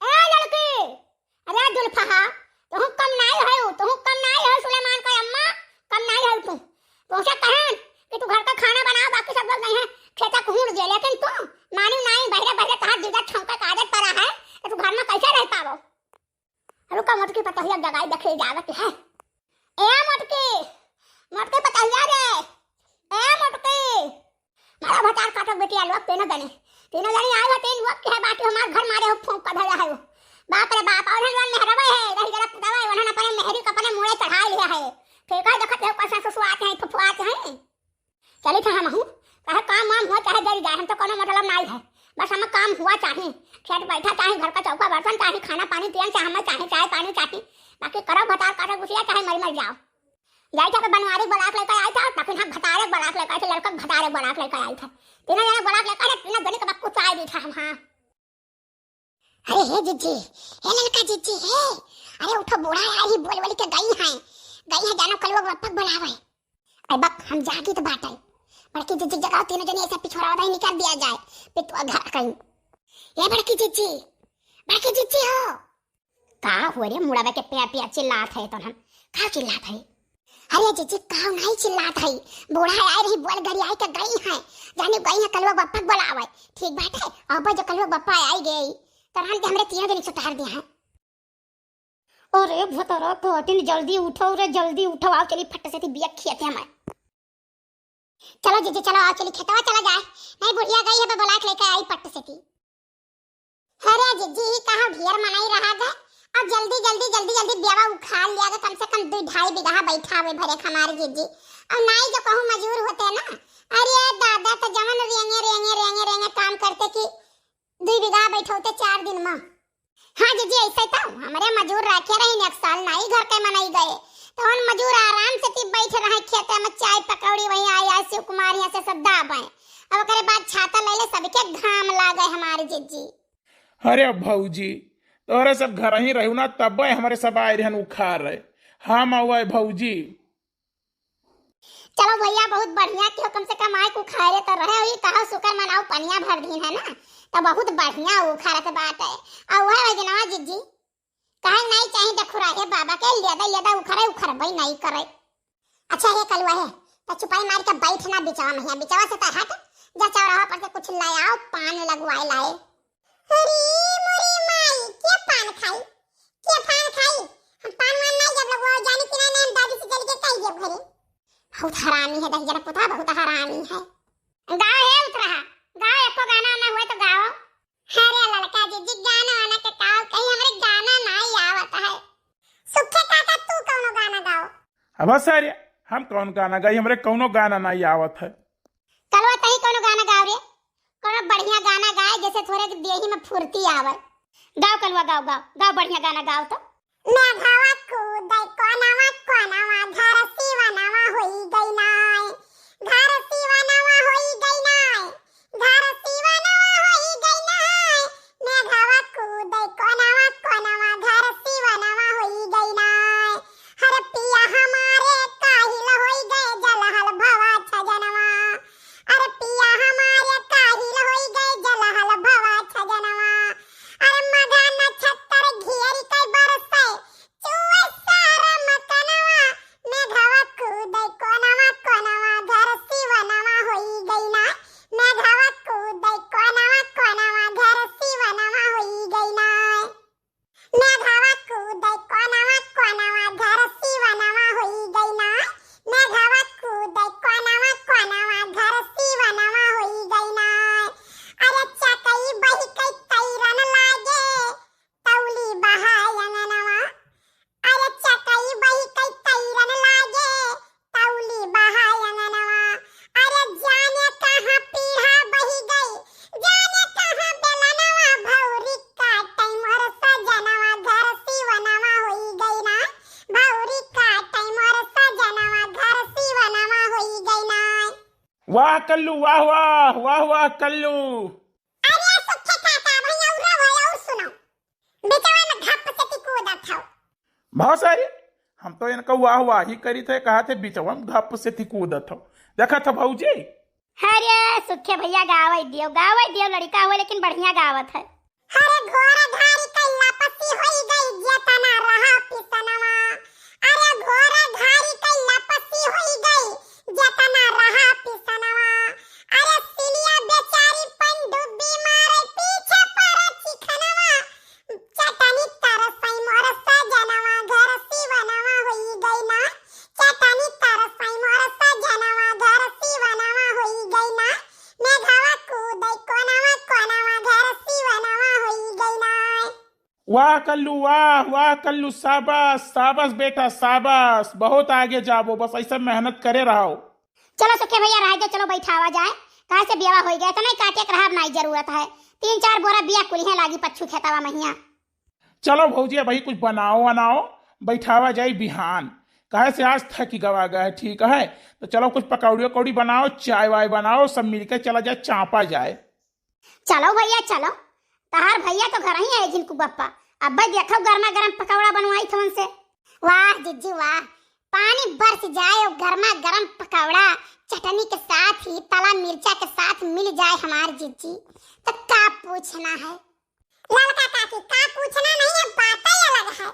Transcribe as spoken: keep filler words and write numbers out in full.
ए लड़की, अरे जुल्फहा, तुहू कम नाई है, तुहू कम नाई है, सुलेमान का अम्मा कम नाई है तू। तुमसे कहन कि तू घर का खाना बनाओ, बाकी सब लोग नहीं है, खेता कुहूर दे, लेकिन तू मानी नाई, बहरे बहरे तहार जीजा छौंका का आदत पड़ा है, तो तू घर में कैसे रह पावो? रुका, मोटकी पतोहिया जगाई, देखे जावत है। मोटकी पतहिया रे, ए मोटकी। मारा भतार काटक बेटी आलू, अब तीनों जने, तीनों जने आए हो, तीन वक्त है बाटी हमार घर मारे हो, फूंक पधर है हो। बाप रे बाप, और हन मेहरबे है, रही जरा पुतवा है, उन्होंने अपने मेहरी को अपने मुड़े चढ़ा लिया है। ठीक है, देखत हो कैसे सुसुआत हैं, फुफुआत हैं। चली थे हम हूँ, चाहे काम वाम हो, चाहे जरी जाए, हम तो कोनो मतलब नाई है। बस हम काम हुआ चाही, खेत बैठा चाही, घर का चौका बर्तन चाही, खाना पानी पियन चाहे, हमें चाहे चाय पानी चाही, बाकी करो भतार काटक गुसिया चाहे मरी मर जाओ। जाई था बनवारी बोलाक लेकर आई था, तखिन हम भतारे बोलाक लेकर आई थे, लड़का भतारे बोलाक लेकर आई था। तीनों जने बोलाक लेकर आई, तीनों जने के बक्कू चाय दी था हम, हाँ। अरे हे जिज्जी, हे ललका जिज्जी, हे। अरे उठो, बूढ़ा यार ही बोल बोल के गई हैं, गई हैं जानो कलुआ बप्पा के बुलावे। अरे बक, हम जागी तो बाटे। बड़की जिज्जी जगाओ, तीनों जने ऐसे पिछोड़ा वाला ही निकाल दिया जाए, पितुआ घर कहीं। ए बड़की जिज्जी, बड़की जिज्जी हो। का हो रे मुड़ावे के पिया पिया चिल्लात है तो हम? का चिल्लात है? अरे जिज्जी, काव नाई चिल्लात है। बूढ़ा आए रही बोल गरियाई के गई है। जाने गई है कलुआ बप्पा के बुलावे। ठीक बात है, अब जो कलुआ बप्पा आई गई, तो हम के हमरे तीनों जने सुतार दिया है। अरे भतरा कटिन, जल्दी उठो रे, जल्दी उठो, आओ चली फट से थी बिया खियाते हमारे। चलो जिज्जी, चलो, आओ चली खेतवा चला जाए। नहीं, बुढ़िया गई है, बबुला के लेके आई पट्ट से थी। अरे जिज्जी, ई कहाँ ढेर मनई रहा गए? अब जल्दी, जल्दी, जल्दी, जल्दी ब्यावा उखाड़ लिया गए, कम से कम दो ढाई बीघा बैठा हुए भरे हमारे जिज्जी। अब नाई जो कहूँ मजूर होते ना, अरे दादा, तो जवन रेंगे, रेंगे, रेंगे, रेंगे काम करते कि दो बीघा बैठौते चार दिन में। हाँ जिज्जी, ऐसे तो हमरे मजूर रखे रही, एक साल नाई घर के मनई गए, तो उन मजूर आराम से ती बैठ रहे खेते में, चाय पकौड़ी वहीं आया शिव कुमार यहाँ से सब दाबे। अब ओकरे बाद छाता ले ले, सबके घाम लागे हमारे जिज्जी। अरे भौजी, तोहरे सब घर ही रहू ना, तब हमरे सब आए रहन उखाड़ रहे। हम आवे भौजी। चलो भैया, बहुत बढ़िया किहो, कम से कम आए के उखाड़े तो रहे, वही कहो शुक्र मनाओ पनिया भर दिन है ना, तो बहुत बढ़िया उखाड़त बाटे। और वह वैजनवा जिज्जी, कहे नहीं चाहिए देखुरा हे बाबा के, लेदा लेदा उखरे, उखरबे नहीं करे। अच्छा हे कलुआ हे, तो चुपाई मार के बैठ ना बिचवा में, बिचवा से तो हट जा, चौराहा पर से कुछ ले आओ, पान लगवाए लाए। अरे मोरी माई, के पान खाई, के पान खाई? हम पान वान नहीं जब लगवाओ, जानी कि नहीं, नहीं, हम दादी से चल के कह देब घरे। बहुत हरामी है दहिजरा पुता, बहुत हरामी है। गाओ हे उतरहा, गाओ, एको गाना ना हुए तो गाओ। अरे ललका जिज्जी, गाना वाना के काव कही, हमरे गाना नाई आवत है। सुखे काका, तू कौनो गाना गाओ। अब सारे, हम कौन गाना गाई, हमरे कौनो गाना नाई आवत है। कलवा तही कौनो गाना गाओ रे, कौनो बढ़िया गाना गाए, जैसे थोड़े देही में फुर्ती आवे। गाओ कलवा, गाओ, गाओ, गाओ, बढ़िया गाना गाओ तो। मेघवा कूदे कोनवा कोनवा, घर सिवनवा होई गई नाय। घर सिवनवा होई गई नाय। घर सिवनवा होई गई नाय। मेघवा कूदे कोनवा कोनवा, घर सिवनवा होई गई नाय। हर पिया हमारे काहिल होई गए, जलहल भवा छजनवा। अरे पिया हमारे काहिल होई गए, जलहल भवा छजनवा। अरे मघा नक्षत्र घेर के बरसे, चुए सारा मकनवा। मेघवा कूदे कोनवा कोनवा, घर सिवनवा होई गई ना। मेघवा कूदे कोनवा कोनवा, घर सिवनवा होई गई ना। मेघवा कूदे कोनवा कोनवा, घर सिवनवा होई गई ना। मेघवा कूदे कोनवा कोनवा, घर सिवनवा होई गई ना। अरे चकई बही के तैरन लागे, तौली बहाय अंगनवा। अरे चकई बही के तैरन लागे, तौली बहाय अंगनवा। अरे जाने कहाँ पीढ़ा बही गई, जाने कहाँ बेलनवा। भौरी काटे मोर सजनवा, घर सिवनवा होई गई ना। भौरी काटे मोर सजनवा, घर सिवनवा होई गई ना। वाह कल्लू, वाह, वाह, वाह, वाह कल्लू। अरे सुखे काका, भाई और रहो, और सुनो। बिचवा में घप से ती कूदत हौ। बहुत सारी, हम तो इनका वाह वाह ही करी थे, कहा थे बिचवा में घप से ती कूदत हौ। देखा था भौजी? अरे सुखे भैया गावे दियो, गावे दियो, लड़का हुए लेकिन बढ़िया गावत है। अरे घोर घारी कैला पसी होई गई, जेतना रहा पिसनवा। अरे घोर घारी कैला पसी होई गई, जेतना रहा पिसनवा। अरे सिलिया बेचारी पंडुबी मारे, पीछे पड़े चिखनवा। चटनी तरसई मोर सजनवा, घर सिवनवा होई गई ना। चटनी तरसई वाह कल्लू, वाह, वाह कल्लू, शाबाश, शाबाश बेटा, शाबाश, बहुत आगे जाबो, बस ऐसा मेहनत करे रहो। चलो सुखे भैया, रह दो, चलो बैठावा जाए, काहे से बियावा होइ गया, इतना ही काटे के रहब, नाई जरूरत है, तीन चार बोरा बिया कुलिहे लागी पच्छू खेतावा महिया। चलो भौजी, अबही कुछ बनाओ वनाओ, बैठावा जाई बिहान, काहे से आज थक गवा गए, ठीक है? तो चलो कुछ पकौड़ी वकौड़ी बनाओ, चाय वाय बनाओ, सब मिलके चला जाए, चापा जाए। चलो भैया चलो, तहार भैया तो घर ही है जिनको बप्पा, अब भाई देखो गर्मा गर्म पकौड़ा बनवाई थवन से। वाह जिज्जी वाह, पानी बरस जाए और गर्मा गर्म पकौड़ा चटनी के साथ ही तला मिर्चा के साथ मिल जाए हमार जिज्जी, तो का पूछना है? ललका काकी, का पूछना नहीं है, बातें अलग है।